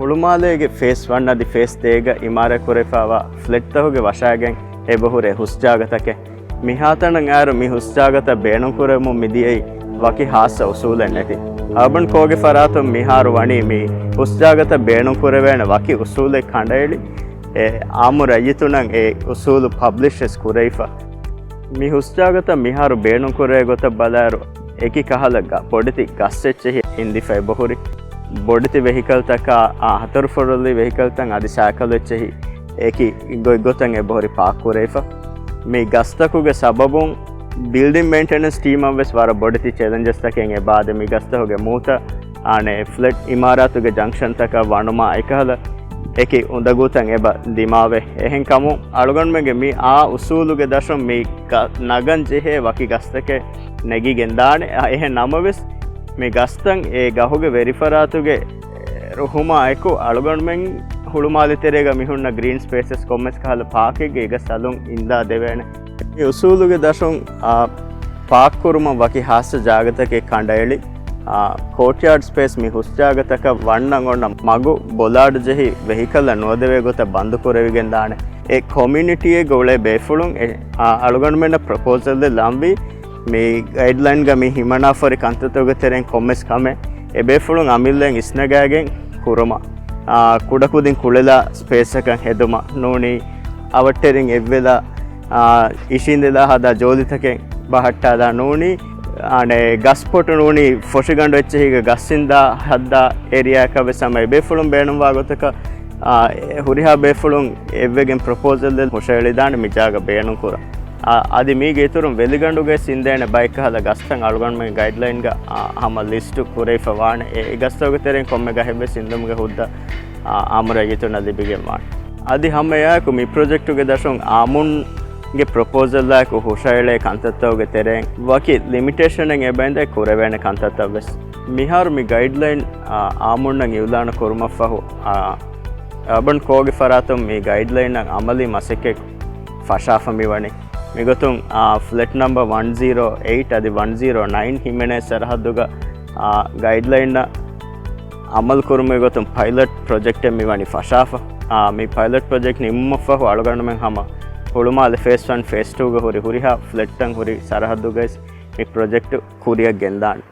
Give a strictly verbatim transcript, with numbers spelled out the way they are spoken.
ހުޅުމާލޭގެ ފޭސް ވަން އަދި ފޭސް ތޭގަ އިމާރާތް ކުރެވިފައިވާ ފްލެޓްތަކުގެ ވަށާގެން އެބަހުރޭ ހުސްޖާގަތަކެއް. މިހާތަނަށް އައިރު މި ހުސްޖާގަތައް ބޭނުންކުރެވެމުން މިދިޔައީ ވަކި ހާއްސަ އުސޫލެއް ނެތި. އާބަން ކޯގެ ފަރާތުން މިހާރު ވަނީ މި ހުސްޖާގަތައް ބޭނުންކުރެވޭނެ ވަކި އުސޫލެއް ކަނޑައެޅި، އެ އާއްމު ރައްޔިތުންނަށް އެ އުސޫލު ޕަބްލިޝްވެސް ކުރެވިފަ. މި ހުސްޖާގަތައް މިހާރު ބޭނުންކުރޭ ގޮތަށް ބަލާއިރު، އެކި ކަހަލަ ގަ-، ބޮޑެތި ގަސް އެއްޗެހި އިންދިފަ އެބަހުރި. ބޮޑެތި ވެހިކަލްތަކާ، އާ، ހަތަރު ފޮރުލި ވެހިކަލްތައް އަދި ސައިކަލް އެއްޗެހި އެކި ގޮތްގޮތަށް އެބަހުރި ޕާކް ކުރެވިފަ. މި ގަސްތަކުގެ ސަބަބުން ބިލްޑިން މެއިންޓެނަންސް ޓީމަށް ވެސް ވަރަށް ބޮޑެތި ޗެލެންޖަސްތަކެއް އެބަ އާދެ. މި ގަސްތަކުގެ މޫތައް އާނެ ފްލެޓް އިމާރާތުގެ ޖަންކްޝަންތަކަށް ވަނުމާ އެކަހަލަ އެކި އުނދަގޫތައް އެބަ ދިމާވޭ. އެހެން ކަމުން އަޅުގަނޑުމެންގެ މި އާ އުސޫލުގެ ދަށުން މި ގަ-، ނަގަން ޖެހޭ ވަކި ގަސްތަކެއް ނެގިގެން ދާނެ. އަ، އެހެން ނަމަވެސް، މި ގަސްތައް އެ ގަހުގެ ވެރިފަރާތުގެ ރުހުމާ އެކު އަޅުގަނޑުމެން ހުޅުމާލެ ތެރޭގަ މި ހުންނަ ގްރީން ސްޕޭސަސް ކޮންމެސް ކަހަލަ ޕާކެއްގެ އެ ގަސް އަލުން އިންދާ ދެވޭނެ. މި އުސޫލުގެ ދަށުން، އާ، ޕާކް ކުރުމަށް ވަކި ހާއްސަ ޖާގަތަކެއް ކަނޑައެޅި، އާ، ކޯޓްޔާޑް ސްޕޭސް މި ހުސްޖާގަތަކަށް ވަންނަން އޮންނަ މަގު ބޮލާޑް ޖެހި ވެހިކަލްއަށް ނުވަދެވޭ ގޮތަށް ބަންދު ކުރެވިގެން ދާނެ. އެ ކޮމިއުނިޓީއެއްގަ އުޅޭ ބޭފުޅުން އެ، އާ، އަޅުގަނޑުމެންނަށް ޕްރޮޕޯސަލްއެއް ލަންވީ، މި ގައިޑްލައިންގަ މި ހިމަނާފަ ހުރި ކަންތައްތަކުގެ ތެރެއިން ކޮންމެސް ކަމެއް އެ ބޭފުޅުން އަމިއްލައިން އިސްނަގާގެން ކުރުމަށް، އާ، ކުޑަކުދިން ކުޅެލާ ސްޕޭސްއަކަށް ހެދުމަށް ނޫނީ، އަވަށްޓެރިން އެއްވެލާ، އާ، އިށީނދެލާ ހަދާ ޖޯލިތަކެއް ބަހައްޓާލާ ނޫނީ، އާނެ، ގަސް ޕޮޓު ނޫނީ ފޮށިގަނޑު އެއްޗެހީގަ ގަސް އިންދާ ހައްދާ އޭރިއާއަކަށް ވެސް ހަމަ އެ ބޭފުޅުން ބޭނުންވާ ގޮތަކަށް، އާ، އެ ހުރިހާ ބޭފުޅުން އެއްވެގެން ޕްރޮޕޯސަލްއެއް ހުށައެޅިދާނެ މި ޖާގަ ބޭނުންކުރަން. އާ، އަދި މީގެ އިތުރުން ވެލިގަނޑުގައި ސިނދޭނެ ބައެއް ކަހަލަ ގަސްތައް އަޅުގަނޑުމެން ގައިޑްލައިންގަ، އާ، ހަމަ ލިސްޓު ކުރެވިފަ ވާނެ. އެ، އެ ގަސްތަކުގެ ތެރެއިން ކޮންމެ ގަހެއްވެސް ސިނދުމުގެ ހުއްދަ، އާ، އާއްމު ރައްޔިތުންނަށް ލިބިގެން ވާނެ. އަދި ހަމަ އެއާއެކު މި ޕްރޮޖެކްޓުގެ ދަށުން އާއްމުންގެ ޕްރޮޕޯސަލްއާއެކު ހުށައެޅޭ ކަންތައްތަކުގެ ތެރެއިން ވަކި ލިމިޓޭޝަނެއް އެބައިނދެ ކުރެވޭނެ ކަންތައްތައް ވެސް. މިހާރު މި ގައިޑްލައިން، އާ، އާއްމުންނަށް އިއުލާނު ކުރުމަށްފަހު، އާ، އާބަން ކޯގެ ފަރާތުން މި ގައިޑްލައިންއަށް އަމަލީ މަސައްކަތް ފަށާފަ މިވަނީ. މިގޮތުން، އާ، ފްލެޓް ނަމްބަ ވަން ޒީރޯ އެއިޓް އަދި ވަން ޒީރޯ ނައިން ހިމެނޭ ސަރަހައްދުގަ، އާ، ގައިޑްލައިންއަށް އަމަލު ކުރުމުގެ ގޮތުން ޕައިލަޓް ޕްރޮޖެކްޓެއް މިވަނީ ފަށާފަ. އާ، މި ޕައިލަޓް ޕްރޮޖެކްޓް ނިމުމަށްފަހު އަޅުގަނޑުމެން ހަމަ ހުޅުމާލެ ފޭސް ވަން، ފޭސް ޓޫގަ ހުރި ހުރިހާ ފްލެޓްތައް ހުރި ސަރަހައްދުގައި މި ޕްރޮޖެކްޓް ކުރިއަށް ގެންދާނެ.